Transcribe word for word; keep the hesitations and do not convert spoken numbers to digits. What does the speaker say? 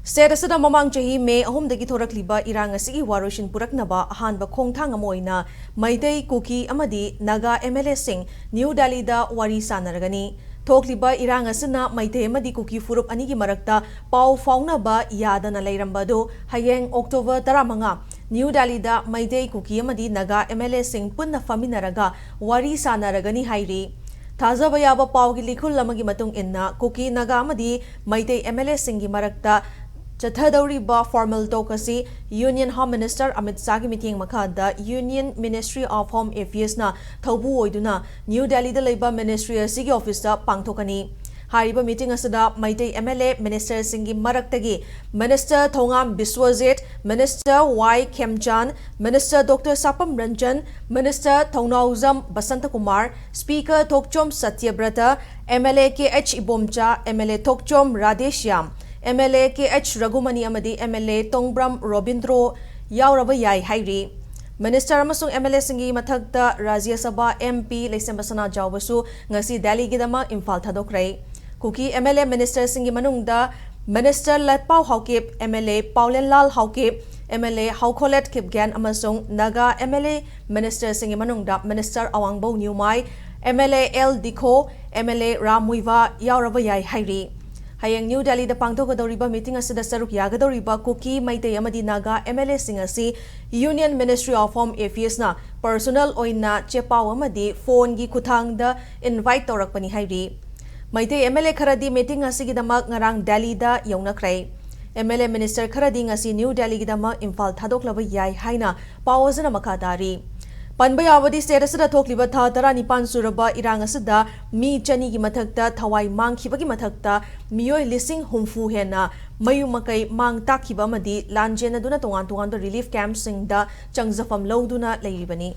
State ꯑꯁꯤꯗ ꯃꯃꯥꯡ ꯆꯍꯤ ꯃꯦ ꯑꯍꯨꯝꯗꯒꯤ ꯊꯣꯔꯛꯂꯤꯕ ꯏꯔꯥꯡ ꯑꯁꯤꯒꯤ ꯋꯥꯔꯣꯏꯁꯤꯟ ꯄꯨꯔꯛꯅꯕ ꯑꯍꯥꯟꯕ ꯈꯣꯡꯊꯥꯡ ꯑꯃ ꯑꯣꯏꯅ ꯃꯩꯇꯩ, ꯀꯨꯀꯤ ꯑꯃꯗꯤ ꯅꯥꯒꯥ MLAꯁꯤꯡ ꯅ꯭ꯌꯨ ꯗꯦꯜꯂꯤꯗ ꯋꯥꯔꯤ ꯁꯥꯟꯅꯔꯒꯅꯤ꯫ ꯊꯣꯛꯂꯤꯕ ꯏꯔꯥꯡ ꯑꯁꯤꯅ ꯃꯩꯇꯩ ꯑꯃꯗꯤ ꯀꯨꯀꯤ ꯐꯨꯔꯨꯞ ꯑꯅꯤꯒꯤ ꯃꯔꯛꯇ ꯄꯥꯎ ꯐꯥꯎꯅꯕ ꯌꯥꯗꯅ ꯂꯩꯔꯝꯕ ꯑꯗꯨ ꯍꯌꯦꯡ October ꯇꯔꯥꯃꯉꯥ ꯅ꯭ꯌꯨ ꯗꯦꯜꯂꯤꯗ ꯃꯩꯇꯩ, ꯀꯨꯀꯤ ꯑꯃꯗꯤ ꯅꯥꯒꯥ MLAꯁꯤꯡ ꯄꯨꯟꯅ ꯐꯝꯃꯤꯟꯅꯔꯒ ꯋꯥꯔꯤ ꯁꯥꯟꯅꯔꯒꯅꯤ ꯍꯥꯏꯔꯤ꯫ ꯊꯥꯖꯕ ꯌꯥꯕ ꯄꯥꯎꯒꯤ ꯂꯤꯈꯨꯜ ꯑꯃꯒꯤ ꯃꯇꯨꯡ ꯏꯟꯅ, ꯀꯨꯀꯤ, ꯅꯥꯒꯥ ꯑꯃꯗꯤ ꯃꯩꯇꯩ MLAꯁꯤꯡꯒꯤ ꯃꯔꯛꯇ ꯆꯠꯊꯗꯧꯔꯤꯕ formal talk ꯑꯁꯤ Union Home Minister ꯑꯃꯤꯠ ꯁꯥꯍꯒꯤ ꯃꯤꯠꯌꯦꯡ ꯃꯈꯥꯗ Union Ministry of Home Affairsꯅ ꯊꯧꯕꯨ ꯑꯣꯏꯗꯨꯅ ꯅ꯭ꯌꯨ ꯗꯦꯜꯂꯤꯗ ꯂꯩꯕ ministry ꯑꯁꯤꯒꯤ officeꯇ ꯄꯥꯡꯊꯣꯛꯀꯅꯤ꯫ ꯍꯥꯏꯔꯤꯕ meeting ꯑꯁꯤꯗ ꯃꯩꯇꯩ MLA ministerꯁꯤꯡꯒꯤ ꯃꯔꯛꯇꯒꯤ Minister Thongam Biswajit, Minister Y Khemchand, Minister Doctor Sapam Ranjan, Minister Thounaojam Basantakumar, Speaker Thokchom Satyabrata, MLA K H Ibomcha, MLA Thokchom Radheshyam, MLA K H Raghumani ꯑꯃꯗꯤ MLA ꯇꯣꯡꯕ꯭ꯔꯝ ꯔꯣꯕꯤꯟꯗ꯭ꯔꯣ ꯌꯥꯎꯔꯕ ꯌꯥꯏ ꯍꯥꯏꯔꯤ꯫ Minister ꯑꯃꯁꯨꯡ MLAꯁꯤꯡꯒꯤ ꯃꯊꯛꯇ ꯔꯥꯖ꯭ꯌ ꯁꯚꯥ MP ꯂꯩꯁꯦꯝꯕ ꯁꯅꯥꯖꯥꯎꯕꯁꯨ ꯉꯁꯤ ꯗꯦꯜꯂꯤꯒꯤꯗꯃꯛ ꯏꯝꯐꯥꯜ ꯊꯥꯗꯣꯛꯈ꯭ꯔꯦ꯫ ꯀꯨꯀꯤ MLA ministerꯁꯤꯡꯒꯤ ꯃꯅꯨꯡꯗ Minister ꯂꯠꯄꯥꯎ Haokip, MLA ꯄꯥꯎꯂꯦꯟꯂꯥꯜ Haokip, MLA ꯍꯥꯎꯈꯣꯂꯦꯠ ꯈꯤꯞꯒꯦꯟ ꯑꯃꯁꯨꯡ ꯅꯥꯒꯥ MLA ministerꯁꯤꯡꯒꯤ ꯃꯅꯨꯡꯗ Minister Awangbow Newmai, MLA L Dikho, MLA Ram Muivah ꯌꯥꯎꯔꯕ ꯌꯥꯏ ꯍꯥꯏꯔꯤ꯫ ꯍꯌꯦꯡ ꯅ꯭ꯌꯨ ꯗꯦꯜꯂꯤꯗ ꯄꯥꯡꯊꯣꯛꯀꯗꯧꯔꯤꯕ meeting ꯑꯁꯤꯗ ꯁꯔꯨꯛ ꯌꯥꯒꯗꯧꯔꯤꯕ ꯀꯨꯀꯤ, ꯃꯩꯇꯩ ꯑꯃꯗꯤ ꯅꯥꯒꯥ MLAꯁꯤꯡ ꯑꯁꯤ Union Ministry of Home Affairsꯅ personal ꯑꯣꯏꯅ ꯆꯦꯄꯥꯎ ꯑꯃꯗꯤ phoneꯒꯤ ꯈꯨꯠꯊꯥꯡꯗ invite ꯇꯧꯔꯛꯄꯅꯤ ꯍꯥꯏꯔꯤ꯫ ꯃꯩꯇꯩ MLA ꯈꯔꯗꯤ meeting ꯑꯁꯤꯒꯤꯗꯃꯛ ꯉꯔꯥꯡ ꯗꯦꯜꯂꯤꯗ ꯌꯧꯅꯈ꯭ꯔꯦ꯫ MLA minister ꯈꯔꯗꯤ ꯉꯁꯤ ꯅ꯭ꯌꯨ ꯗꯦꯜꯂꯤꯒꯤꯗꯃꯛ ꯏꯝꯐꯥꯜ ꯊꯥꯗꯣꯛꯂꯕ ꯌꯥꯏ ꯍꯥꯏꯅ ꯄꯥꯎ ꯑꯁꯤꯅ ꯃꯈꯥ ꯇꯥꯔꯤ꯫ ꯄꯟꯕ ꯌꯥꯕꯗꯤ, state ꯑꯁꯤꯗ ꯊꯣꯛꯂꯤꯕ ꯊꯥ ꯇꯔꯥꯅꯤꯄꯥꯟ ꯁꯨꯔꯕ ꯏꯔꯥꯡ ꯑꯁꯤꯗ ꯃꯤ ꯆꯅꯤꯒꯤ ꯃꯊꯛꯇ ꯊꯋꯥꯏ ꯃꯥꯡꯈꯤꯕꯒꯤ ꯃꯊꯛꯇ ꯃꯤꯑꯣꯏ ꯂꯤꯁꯤꯡ ꯍꯨꯝꯐꯨ ꯍꯦꯟꯅ ꯃꯌꯨꯝ ꯃꯀꯩ ꯃꯥꯡ ꯇꯥꯛꯈꯤꯕ ꯑꯃꯗꯤ ꯂꯥꯟꯖꯦꯟꯅꯗꯨꯅ ꯇꯣꯉꯥꯟ ꯇꯣꯉꯥꯟꯕ relief campꯁꯤꯡꯗ ꯆꯪꯖꯐꯝ ꯂꯧꯗꯨꯅ ꯂꯩꯔꯤꯕꯅꯤ꯫